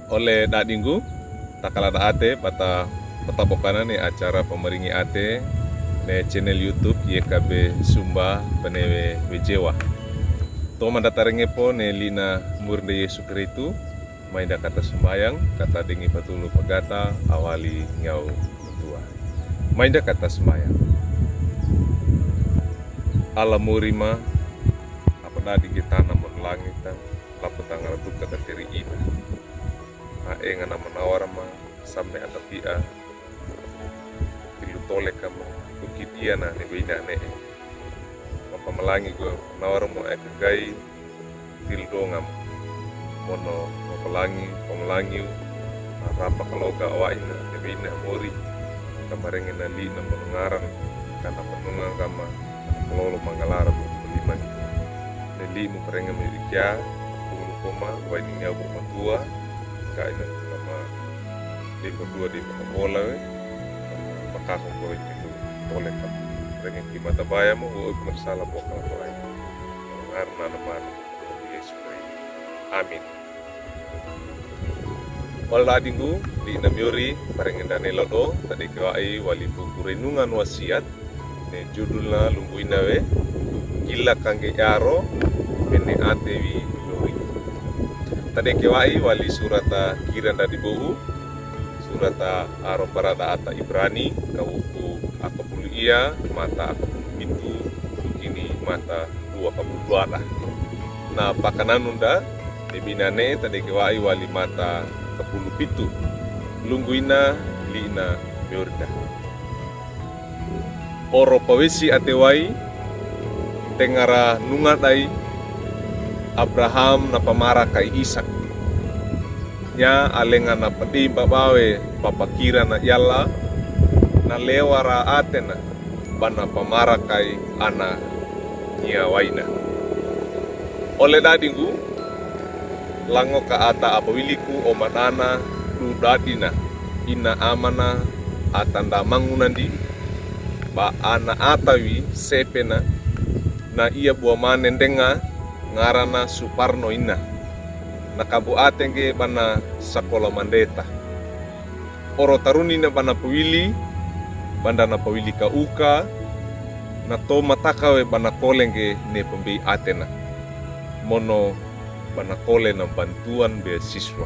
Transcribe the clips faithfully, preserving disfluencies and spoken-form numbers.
Ole dadinggu, takala da ate bata, bata bokana ne acara pamaringi ate ne channel YouTube Y K B Sumba Penewe Wejewa. Toman da tarenge po ne lina murinde Yesu Kristu, mai nda kata sumbayang, kata dengi patulu pagata awali nyaw matua. Mai nda kata sumbayang. Ala muri ma, apa dadi ge tana mon langit ta, lapu tangara duka kateri ina. A enga na manawara ma, sambe atapia, tilu tole kama, duki dia na ne beina ne. Mapamalangi gua nawara mo eka gai, tilu donga mo. Mono mapalangi, pamalangi, rapa kaloga awaina, ne beina mori, kamarenge na li na mono ngaran, kana panunga kama, lolo manggalara mo liman. Ne li mo parenge mo ikia, tulu koma, waini nyabu matua, kaina kama, di matua di mabola we, pakako ko itu tole ka. Renge ki mata baya mo, o masalah bokal ko ai. Ngar na naman, Yesu Kristo. Amin. Wala dingu, di namiori, parenge ndane lodo, tade kewa'i, wali buku renungan wasiat, ne judulna lumbuina we, Gila Kangge Yaro, Mene Ate Wi Lori. Tade kewa'i wali surata Kira Ndadi Bohu, surata aro barada ata Ibrani, kawuku akapulu ia, mata akapulu pitu, dukini mata dua kapulu dua da. Na pakananu nda, ne beina ne tade kewa'i wali mata kapulu pitu. Lumbuina lina miorida. Oro pawesi ate wai, tengara nunga dai, Abraham na pamara kai Isak. Nya alenga na padi babawe papakira na yala, na lewara atena, bana pamara kai ana nya waina. Ole dadingu, lango ka ata apawiliku o madana du dadina, ina amana ata nda mangunandi, ba ana ata wi sepena, na ia bua mane ndenga, ngarana Suparno ina. Na kabu atenge bana sakola mandeta. Oro taruni na bana pawili, banda na pawili ka uka, na to mataka we bana kole nge ne pambei atena. Mono bana kole na bantuan beasiswa.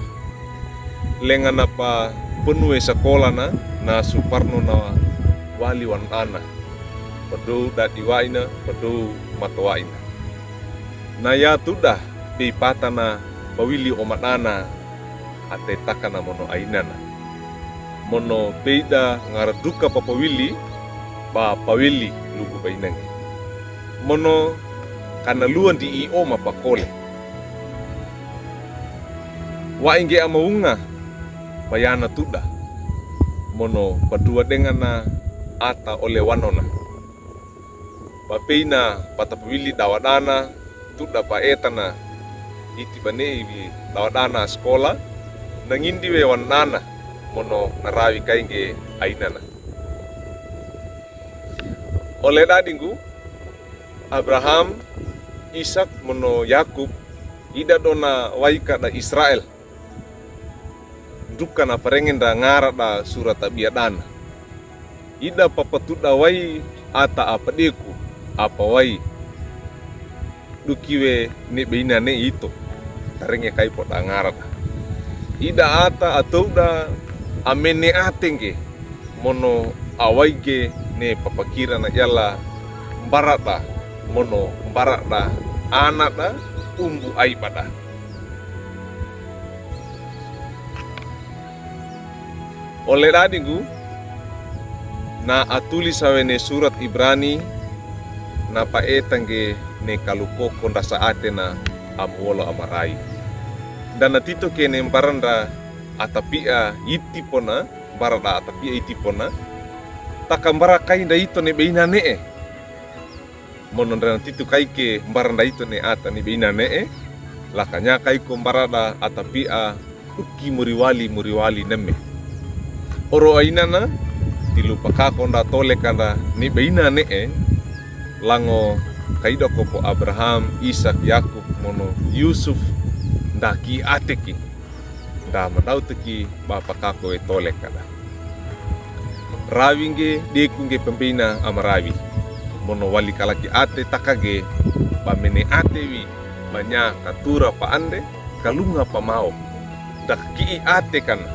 Lenga na papanue sakola na, na Suparno na wali wanana. Padou dadi waina, padou mato waina. Na ya tuda, pei patana pawili o madana, ate takana mono ainana. Mono peida ngara duka papawili, ba pawili lugu bainangi. Mono kana luan di i oma pakole. Wainge amaunga, payana tuda. Mono padua dengana ata ole wanona. Ba peina patapawili dawadana, tuda paetana, iti bane ibi dawadana sakola, nangindi we wanana, mono narawi kainge ainana. Ole dadingu, Abraham, Isak, mono Yakub, ida dona waika da Israel. Duka na parenge nda ngara da surata biadana. Ida papatuda wai ata apadeku, apa wai. Duki we ne beina ne ito. Tarenge kai poda ngara da. Ida ata atouda amene atenge. Mono awaige ne papakira na yala mbarada. Mono mbarada anada umbu aibada. Ole dadingu, na atulisa we ne surat Ibrani, na paeta nge ne kalukoko nda saatena amuolo amarai. Nda na tito ke ne mbaranda atapia itipona, mbarada atapia itipona, taka mbara kai nda ito ne beina ne'e. Mono nda na tito kaike mbaranda ito ne ata ne beina ne'e, lakanya kaiko mbarada atapia uki muriwali muriwali neme. Oro ainana, tilu pakako nda tole kanda ne beina ne'e, lango kaidoko po Abraham, Isak, Yakub, mono Yusuf, nda ki ateki. da mandawtiki ba pakako e tole kada. Rawi nge, deku nge pembina ama rawi. Mono wali kalaki ate takage, ba mene ate wi, ba nya katura pa andre, kalunga pa mawo. Da kaki'i ate kana,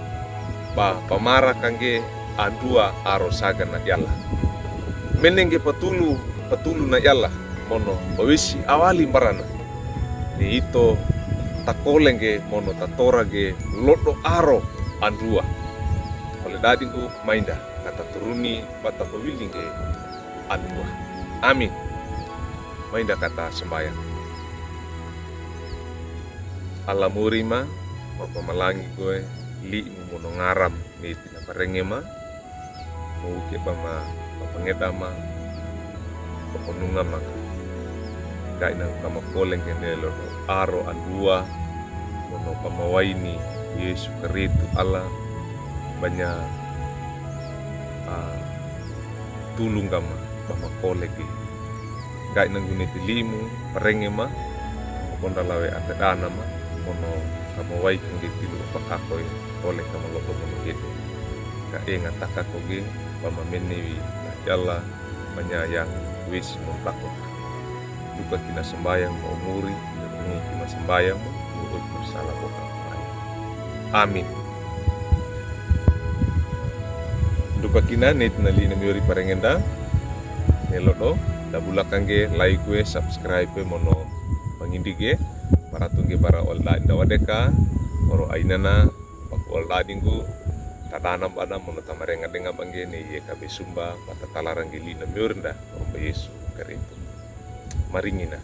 ba pamara kange anduwa aro saga na iyala. Mene nge patulu, patulu na iyala, mono pawesi awali mbarana. Ni ito takole nge mono tatora nge lodo aro anduwa. Ole dadingku, mainda kata turuni ba tapawili nge anduwa. Amin. Mainda kata sambayang. Alla mori ma, Papa malangi, kowe limu mono ngaram neti na parenge ma, mowuke ba ma, ba pangeda ma, ba panunga ma. Gaina kamakole nge ne lodo aro anduwa, mono pamawaini Yesu Keristu Alla, ba nya, ah, tulung kama ba makole nge. Gaina guneti limu parenge ma, ponda lawe ate dana ma, mono kamawai kangge tilu pakako e, tole kama lodo mono gede. Ka e ngataka koge, ba mamene wi, na iyala, manyayang wesi montako. Duka kina sambayang ma umuri, duka kina sambayang ma, urut marsala boka. Amin. Duka kina neti na li'i na miyori parengenda, ne lodo, da bulak kangge, like we, subscribe we, mono pangindigi, para tunge bara ole dading da wadeka, oro ainana, baku ole dadingku, tadana bana, mono tamarenga denga bangge, ne iye kabe sumba, ba tatalarang nge li'i na miyorinda, oro ba Yesu Keristu. Maringina.